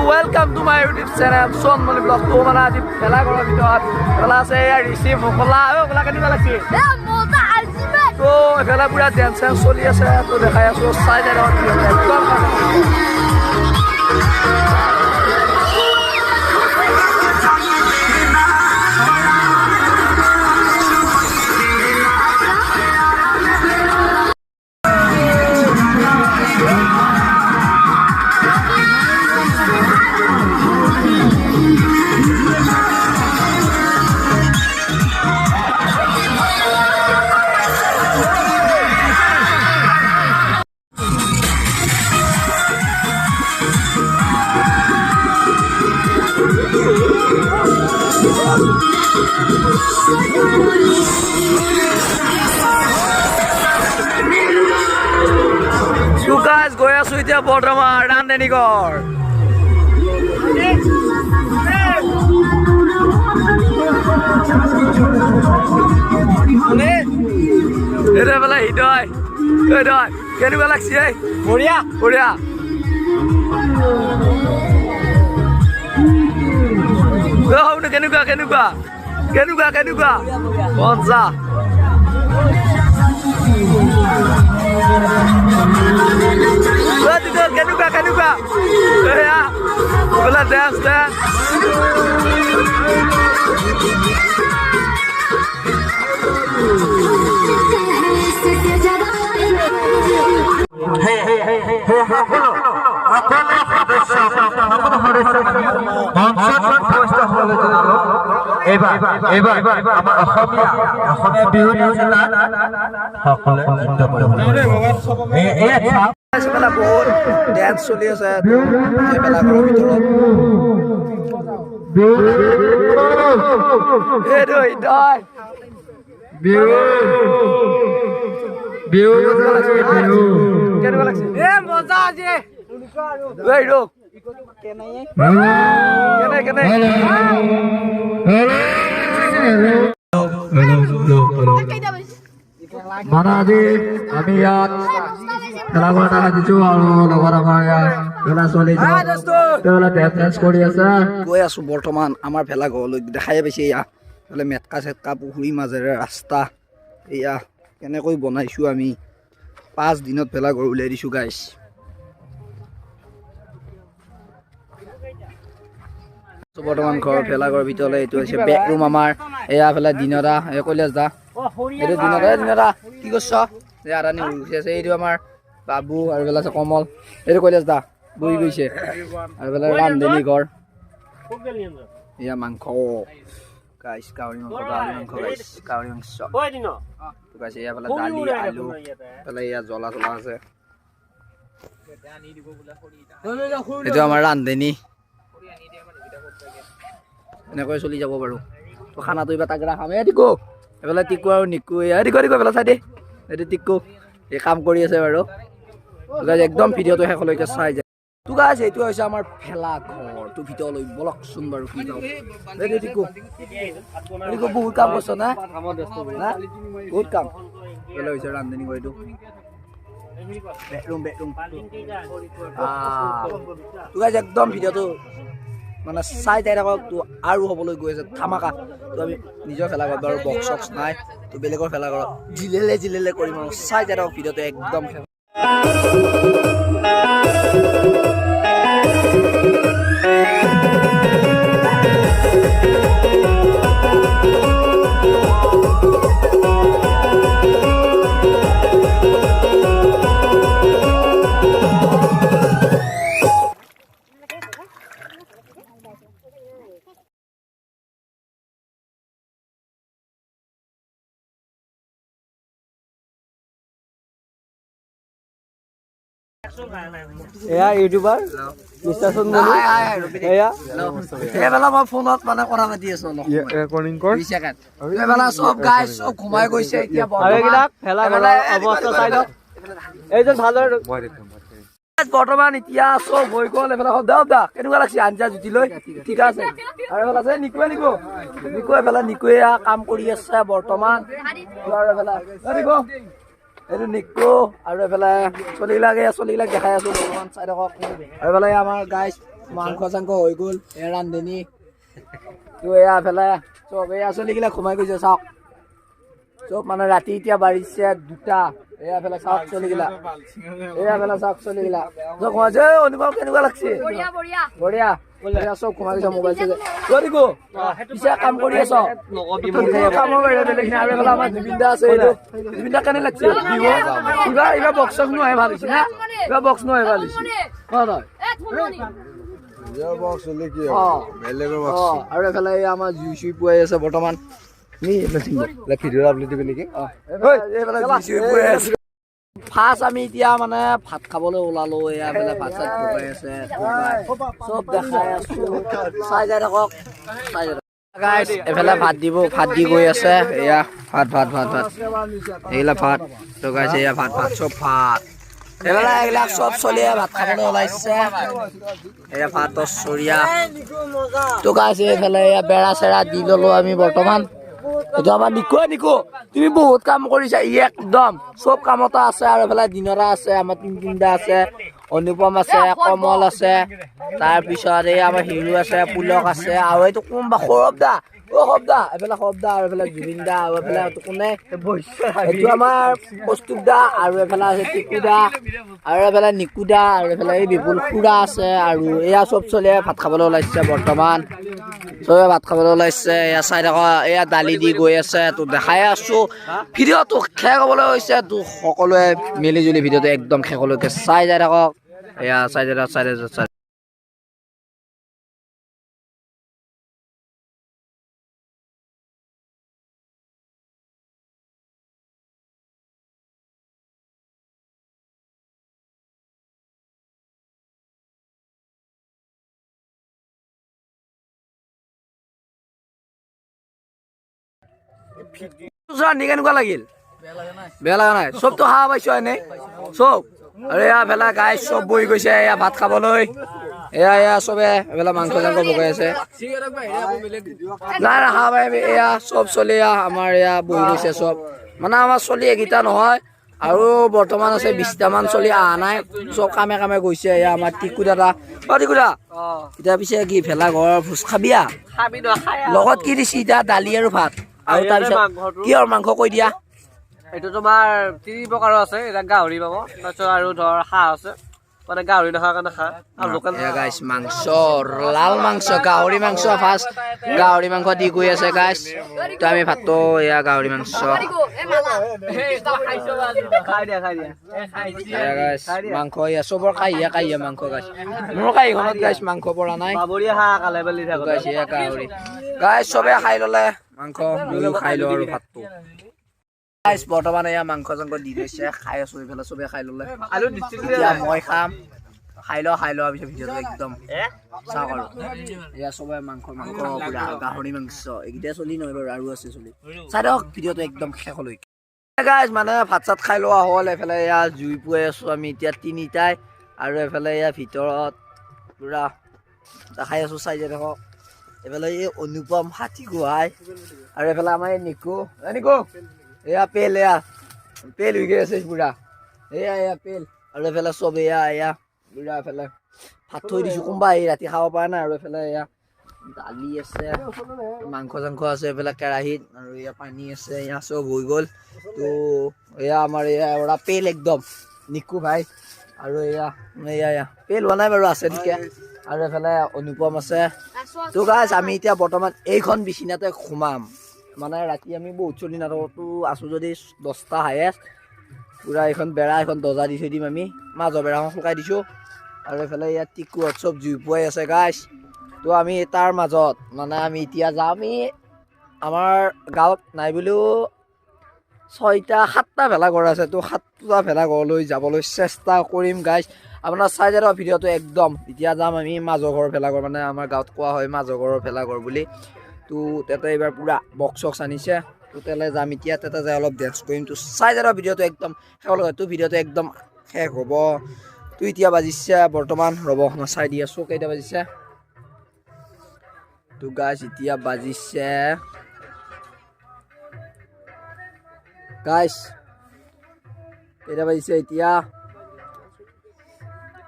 Welcome to my YouTube channel Sonmoni blog. তো মানে আজি ভেলাঘৰৰ ভিতৰত ভেলা আছে, এয়া ঋষি সকলা সকলা কেনেকুৱা লাগছে? তো এইফালে পুৰা ডেন্স চেন্স চলি আছে, তো দেখাই আছো, চাই যায় একদম। গৈ আছো এতিয়া বৰ্তমান ৰান্ধনীঘৰ। এইটো এইফালে হৃদয়, হৃদয় কেনেকুৱা লাগছে? এই বঢ়িয়া বঢ়িয়া। কেনেকুৱা কেনেকুৱা কেনেকুৱা কেনেকুৱা মজা। কেনেকুৱা কেনেকুৱা বোলে ডেন্স ডেন্স। এইবাৰ এইবাৰ আমাৰ অসমীয়া অসমীয়া বিহু সকলোৱে নৃত্য কৰিব। বহুত ডেন্স চলি আছে ভেলাঘৰৰ ভিতৰত। এইটো হৃদয় কেনেকুৱা লাগছে? এ মজা আজি। কেনে কেনে মানে আজি আমি ইয়াত ভেলাঘৰ এটা সাজিছো আৰু লগত আমাৰ ইয়াত ভেলা চলিছে, তেওঁলোকে ডেন্স কৰি আছে। গৈ আছো বৰ্তমান আমাৰ ভেলাঘৰলৈ, দেখাই পাইছে। এয়া এইফালে মেটকা চেটকা পুখুৰীৰ মাজেৰে ৰাস্তা, এয়া কেনেকৈ বনাইছোঁ আমি 5 দিনত ভেলাঘৰ উলিয়াই দিছোঁ গাইছ। বৰ্তমান ঘৰ ভেলাঘৰৰ ভিতৰলৈ এইটো হৈছে বেডৰুম আমাৰ। এয়া ফালে দিনদা, এই কৈলাশ দা, এইটো দিনদা। দিনদা কি কৰিছ? এই আদানি উঠি আছে। এইটো আমাৰ বাবু আৰু এইফালে আছে কমল, এইটো কৈলাশ দা বহি গৈছে। আৰু এইফালে ৰান্ধনী ঘৰ, এয়া মাংস গাইছ, গাহৰি মাংস, গাহৰি মাংস গাইছ, গাহৰি মাংস গাইছ। এয়া ফালে দালি, আলু, এইফালে এয়া জ্বলা চলা আছে। এইটো আমাৰ ৰান্ধনী, এনেকৈ চলি যাব বাৰু। তো খানাটো এইবাৰ তাগৰা খাম। এই টিকু, এইফালে টিকু আৰু নিকু, এই টিকু টিকু এইফালে চাই দে, এইটো টিকু, এই কাম কৰি আছে বাৰু। একদম ভিডিঅ'টো শেষলৈকে চাই যায়। তো গাইছ এইটো হৈছে আমাৰ ভেলাঘৰ। তো ভিতৰলৈ বলকচোন বাৰু কি যাওঁ। এইটো টিকু, টিকু বহুত কাম কৰিছ না? বহুত কাম। এইফালে হৈছে ৰান্ধনী ঘৰ, এইটো বেডৰুম, বেডৰুম। তো গাইছ একদম ভিডিঅ'টো মানে চাই যাই থাকক। তো আৰু হ'বলৈ গৈ আছে ধামাকা। তো আমি নিজৰ ভেলাঘৰত বাৰু বক্স চক্স নাই, তো বেলেগৰ ভেলাঘৰত জিলেলে জিলেলে কৰিম আৰু চাই যাই থাকক ভিডিঅ'টো একদম। এয়া ইউটিউবাৰ মিষ্টাৰ সোনমণি। এয়া এইবেলা মই ফোনত মানে কথা পাতি আছো অলপ ৰেকৰ্ডিং কৰ। এইবেলা চব গাইজ চব ঘুমাই গৈছে এতিয়া। আৰু এইবিলাক ভেলাঘৰৰ অৱস্থা চাই লওক। এইজন ভালদৰে বৰ্তমান এতিয়া চব হৈ গ'ল। এইফালে দা দা কেনেকুৱা লাগছে আঞ্জা জুতি লৈ? ঠিক আছে। আৰু এইফালে আছে নিকুৱে, নিকু নিকু এইফালে নিকুৱে কাম কৰি আছে বৰ্তমান। আৰু এইফালে নিকু এইটো নিকু আৰু এইফালে চলিবিলাক, এয়া চলিবিলাক দেখাই আছো বৰ্তমান, চাই থাকক। আৰু এইফালে আমাৰ গাইজ মাংস চাংস হৈ গ'ল, এয়া ৰান্ধনী। তো এয়া এফালে চব এয়া চলিবিলাক সোমাই গৈছে, চাওক চব। মানে ৰাতি এতিয়া বাঢ়িছে 2টা। এয়া এফালে চাওক চলিগিলা, এয়া এফালে চাওক চলিগিলা চব সোমাইছে। অনুভৱ কেনেকুৱা লাগছে? বঢ়িয়া। এয়া চব সোমাই গৈছে মোবাইল চোবাইল। নিকু পিছে কাম কৰি আছ? কামৰ বাহিৰে বেলেগ নাই। আৰু এফালে আমাৰ জুবিন দা আছে। এইটো জুবিন দা কেনে লাগছে? এইবাৰ বক্স চক্স নোহাই ভাল হৈছে না? এইবাৰ বক্স নোহাই ভাল হৈছে নহয়? আৰু এফালে আমাৰ জুই চুই পুৱাই আছে বৰ্তমান। ফাৰ্ষ্ট আমি এতিয়া মানে ভাত খাবলৈ ওলালো। এয়া বোলে ভাত চাত ভগাই আছে, চব দেখাই আছো, চাই যাই থাকক, চাই যাই গাইজ। এইফালে ভাত দিব, ভাত দি গৈ আছে। এয়া ভাত ভাত ভাত ভাত, এইগিলা ভাত। তো গাইজ এয়া ভাত ভাত চব ভাত। এইফালে এইবিলাক চব চলিয়ে ভাত খাবলৈ ওলাইছে। এয়া ভাতৰ চৰিয়া। তো গাইজ এইফালে এয়া বেৰা চেৰা দি ললো আমি বৰ্তমান। এইটো আমাৰ নিকু। নিকু তুমি বহুত কাম কৰিছা, ই একদম চব কামতে আছে। আৰু এইফালে দিনৰা আছে, আমাৰ তিনিটা আছে, অনুপম আছে, কমল আছে, তাৰপিছত এই আমাৰ হিৰু আছে, পুলক আছে, আৰু এইটো কোনোবা সৌৰভ দা। অ সৌৰভ দা, এইফালে সৌৰভ দা, আৰু এইফালে জুবিন দা, আৰু এইফালে এইটো কোনে, এইটো আমাৰ কৌস্তুভ দা, আৰু এইফালে আছে টিকু দা, আৰু এইফালে নিকু দা, আৰু এইফালে এই বিপুল খুৰা আছে। আৰু এয়া চব চলিয়ে ভাত খাবলৈ ওলাইছে বৰ্তমান, চবে ভাত খাবলৈ ওলাইছে। এয়া চাই থাকা, এয়া দালি দি গৈ আছে, তো দেখাই আছো। ভিডিঅ'টো শেষ হ'বলৈ হৈছে, তো সকলোৱে মিলি জুলি ভিডিঅ'টো একদম শেষলৈকে চাই যাই থাকক। এয়া চাই যাই থাকক, চাই যাই চাই। কেনেকুৱা লাগিল? বেয়া লগা নাই? চবতো খাব পাইছো এনেই চব। আৰু এয়া ভেলা গাই চব বহি গৈছে এয়া ভাত খাবলৈ। এয়া এয়া চবে এইফালে মাংস চাংস বগাই আছে। নাই নাই খাব পাৰিবি। এয়া চব চলি এয়া আমাৰ এয়া বহি গৈছে চব। মানে আমাৰ চলি এইকেইটা নহয়, আৰু বৰ্তমান আছে 20টামান চলি অহা নাই, চব কামে কামে গৈছে। এয়া আমাৰ টিকু দাদা। অ টিকু দা, এতিয়া পিছে কি ভেলা ঘৰৰ ভোজ খাবিয়া? লগত কি দিছি এতিয়া? দালি আৰু ভাত, আৰু তাৰপিছত কিহৰ মাংস কৈ দিয়া? এইটো তোমাৰ 3 প্ৰকাৰৰ আছে। এটা গাহৰি পাব, তাৰপিছত আৰু ধৰ হাঁহ আছে, মানে গাহৰি নাখাৰ কাৰণে হাঁহ আৰু লোকেল। গাইছ মাংস, লাল মাংস, গাহৰি মাংস, ফাৰ্ষ্ট গাহৰি মাংস দি গৈ আছে গাইছ। তো আমি ভাতটো এয়া গাহৰি মাংস। মাংস এয়া চবৰ কাহিয়া কাহিয়া মাংস গাইছ। মোৰ কাহিখনত গাইছ মাংস পৰা নাই। গাইছ এয়া গাহৰি গাইছ, চবে খাই ললে মাংস, ময়ো খাই লওঁ আৰু ভাতটো। গাইছ বৰ্তমান এয়া মাংস চাংস দি দিছে, খাই আছো। এইফালে চবে খাই ললে, এতিয়া মই খাম। খাই লওঁ, খাই লোৱাৰ পিছত ভিডিঅ'টো একদম চাওক। আৰু এয়া চবে মাংস মাংস পুৰা গাহৰি মাংস। এইকেইটা চলি নহয় বাৰু, আৰু আছে চলি। চাই দিয়ক ভিডিঅ'টো একদম শেষলৈকে গাইছ। মানে ভাত চাত খাই লোৱা হ'ল। এইফালে এয়া জুই পুৱাই আছো আমি এতিয়া 3টাই। আৰু এইফালে এয়া ভিতৰত পুৰা দেখাই আছো, চাই যাই থাকক। এইফালে এই অনুপম হাতী গোহাঁই, আৰু এইফালে আমাৰ এই নিকু। নিকু এয়া পেল, এয়া পেল হৈ গৈ আছে পুৰা। এয়া এয়া পেল। আৰু এইফালে চব এয়া এয়া পুৰা এইফালে ভাত থৈ দিছো, কোনোবা আহি ৰাতি খাব পৰা নাই। আৰু এইফালে এয়া দালি আছে, মাংস চাংস আছে এইফালে কেৰাহীত, আৰু এয়া পানী আছে, এয়া চব হৈ গ'ল। তো এয়া আমাৰ এয়া ওৰা পেল একদম নিকু ভাই। আৰু এয়া এয়া এয়া পেল হোৱা নাই বাৰু, আছে ঠিকে। আৰু এইফালে অনুপম আছে। তো গাইছ আমি এতিয়া বৰ্তমান এইখন বিচনাতে সোমাম। মানে ৰাতি আমি বহুত চলি নাথাকোঁ, আছোঁ যদি 10টা হায়েষ্ট। পুৰা এইখন বেৰা এইখন দৰ্জা দি থৈ দিম আমি, মাজৰ বেৰাখন শুকাই দিছোঁ। আৰু এইফালে ইয়াত টিকুহঁত চব জুই পুৱাই আছে গাইছ। তো আমি তাৰ মাজত মানে আমি এতিয়া যাম। আমি আমাৰ গাঁৱত নাই বুলিও 6টা 7টা ভেলাঘৰ আছে, তো 7টা ভেলাঘৰলৈ যাবলৈ চেষ্টা কৰিম গাইছ। আপোনাৰ চাই যাব ভিডিঅ'টো একদম। এতিয়া যাম আমি মাজৰ ঘৰৰ ভেলাঘৰ, মানে আমাৰ গাঁৱত কোৱা হয় মাজৰ ঘৰৰ ভেলাঘৰ বুলি। তো তাতে এইবাৰ পূৰা বক্স চক্স আনিছে, তো তালৈ যাম এতিয়া, তাতে যাই অলপ ডেন্স কৰিম। তো চাই যাব ভিডিঅ'টো একদম শেষলৈকে, তো ভিডিঅ'টো একদম শেষ হ'ব। তো এতিয়া বাজিছে বৰ্তমান, ৰ'ব মই চাই দি আছোঁ কেইটা বাজিছে। তো গাইছ এতিয়া বাজিছে গাইছ কেইটা বাজিছে এতিয়া?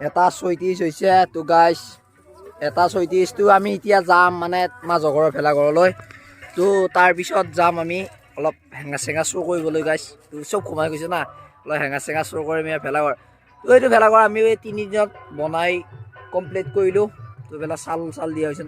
1:36 হৈছে। তো গাইছ, 1:36টো আমি এতিয়া যাম মানে মাজৰ ঘৰৰ ভেলাঘৰলৈ। তো তাৰপিছত যাম আমি অলপ হেঙা চেঙা চুৰ কৰিবলৈ গাইছ। তো চব সোমাই গৈছে না, অলপ হেঙা চেঙা চুৰ কৰিম। ইয়াৰ ভেলাঘৰ, তো এইটো ভেলাঘৰ আমি এই 3 দিনত বনাই কমপ্লিট কৰিলোঁ। তো এইফালে চাল চাল দিয়া হৈছে।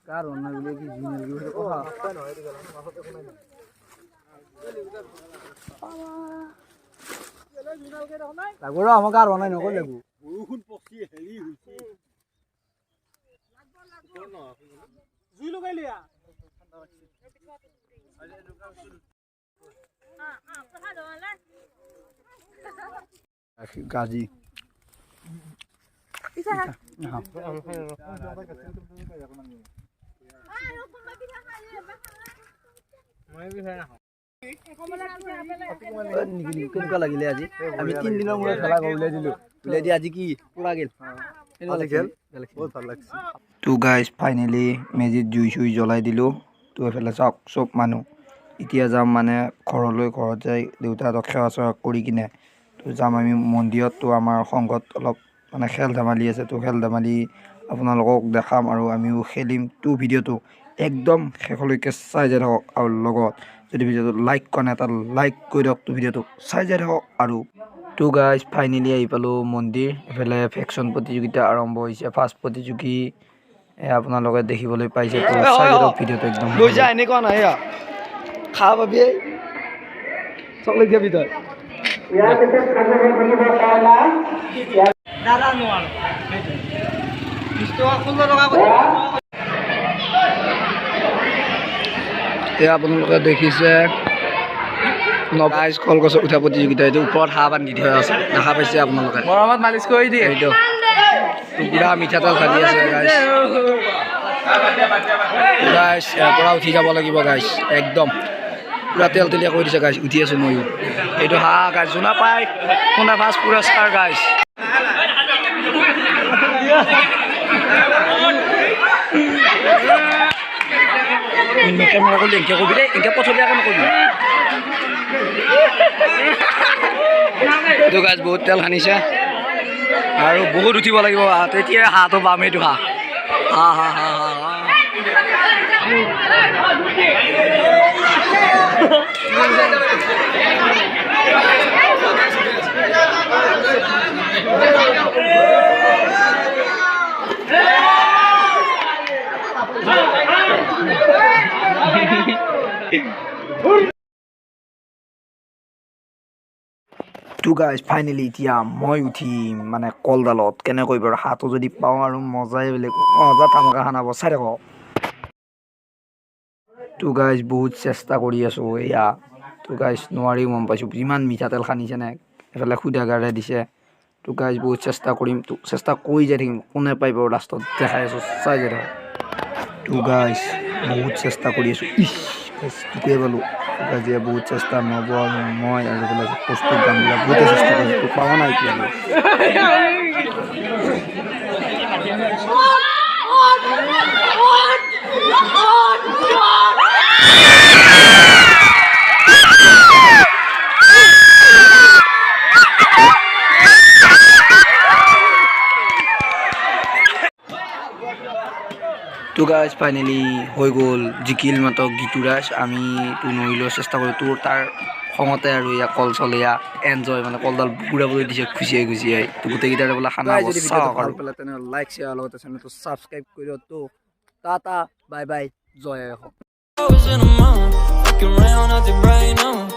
কাৰণ নাই বোলে কি জুই নালাগিব কথা। লাগব ৰ, আমাৰ গাৰ হোৱা নাই, নকৰি লাগব। গাজি। পিঠা। কেনেকুৱা লাগিলে আজি? আমি 3 দিনৰ মূৰত ভেলাঘৰ উলিয়াই দিলোঁ। উলিয়াই দি আজি কি পুৰা গেল। আজি গেল। বহুত ভাল লাগছে। তো গাইজ, ফাইনেলি মেজিত জুই চুই জ্বলাই দিলোঁ। তো এইফালে চাওক চব মানুহ। এতিয়া যাম মানে ঘৰলৈ। ঘৰত যাই দেউতাহঁতক সেৱা চেৱা কৰি কিনে তো যাম আমি মন্দিৰত। তো আমাৰ সংঘত অলপ মানে খেল ধেমালি আছে। তো খেল ধেমালি আপোনালোকক দেখাম আৰু আমিও খেলিম। তো ভিডিঅ'টো একদম শেষলৈকে চাই যাই থাকক আৰু লগত যদি ভিডিঅ'টো লাইক কৰা নাই, এটা লাইক কৰি দিয়ক। তো ভিডিঅ'টো চাই যাই থাকক। আৰু তো গাইজ, ফাইনেলি আহি পালোঁ মন্দিৰ। এইফালে ভেকচন প্ৰতিযোগিতা আৰম্ভ হৈছে। ফাৰ্ষ্ট প্ৰতিযোগী আপোনালোকে দেখিবলৈ পাইছে। তো চাই যাওক ভিডিঅ'টো একদম। লৈ যা, এনেকুৱা নাই। খা পাবি, চকলেট খাবি তই। দাদা নোৱাৰো, 20 টকা 16 টকা। এয়া আপোনালোকে দেখিছে নবাইজ কলগছত উঠা প্ৰতিযোগিতা। এইটো ওপৰত হাঁহ বান্ধি থোৱা আছে, দেখা পাইছে আপোনালোকে। মৰমত মালিচ কৰি দিয়ে। এইটো পুৰা মিঠাতেল ঢালি আছে গাইজ। গাইজ, ইয়াৰ পৰা উঠি যাব লাগিব গাইজ। একদম পুৰা তেল তেলীয়া কৰি দিছে গাইজ। উঠি আছোঁ ময়ো। এইটো হাঁহ গাইজ, যোনা পায় সোণা ফাৰ্ষ্ট পুৰস্কাৰ গাইজ। কেমেৰা কৰিলে এনেকৈ কবি দেই, এনেকৈ পথলীয়াকৈ নকবি। এইটো গাইজ, বহুত তেল সানিছে আৰু বহুত উঠিব লাগিব, তেতিয়া হাঁহটো পাম। এইটো হাঁহ, হা হা হা হা হা। তো গাইজ, ফাইনেলি এতিয়া মই উঠিম মানে কলডালত। কেনেকৈ বাৰু হাঁহটো যদি পাওঁ আৰু মজাই বেলেগ, মজা ধামাকা খানা হ'ব, চাই থাকক। তো গাইজ, বহুত চেষ্টা কৰি আছোঁ এয়া। তো গাইজ, নোৱাৰিও গম পাইছোঁ, যিমান মিঠাতেল সানিছে নে এইফালে সুদা গাৰে দিছে। তো গাইজ, বহুত চেষ্টা কৰিম। তো চেষ্টা কৰি যাই থাকিম, কোনে পাই বাৰু লাষ্টত দেখাই আছোঁ, চাই যাই থাকক। তো গাইজ, বহুত চেষ্টা কৰি আছোঁ। ইছ গাইজ, টোকে পালোঁ। গাইজ, বহুত চেষ্টা, নব আৰু মই আৰু এইফালে কৌস্তুভ গামবিলাক বহুতে চেষ্টা কৰিছোঁ। তো পোৱা নাই এতিয়ালৈ। তো গাইজ, ফাইনেলি হৈ গ'ল। জিকিল মাত্ৰ গীতুৰাজ। আমি তো নোৱাৰিলেও চেষ্টা কৰোঁ। তোৰ তাৰ খঙতে আৰু ইয়াক কল চল এয়া এনজয় মানে কলডাল ঘূৰাবলৈ দিছে খুচিয়াই খুচিয়াই। তো গোটেইকেইটাৰে বোলে খানা গাইজ, হ'ব, যদি চাওক ভিডিঅ'টো ভাল আৰু পালে তেনেহ'লে লাইক, শ্বেয়াৰ, লগতে চেনেলটো ছাবস্ক্ৰাইব কৰি দিয়ক। তো Tata, bye bye, Jay Assam. Was in a mood, fucking round out the brain, oh.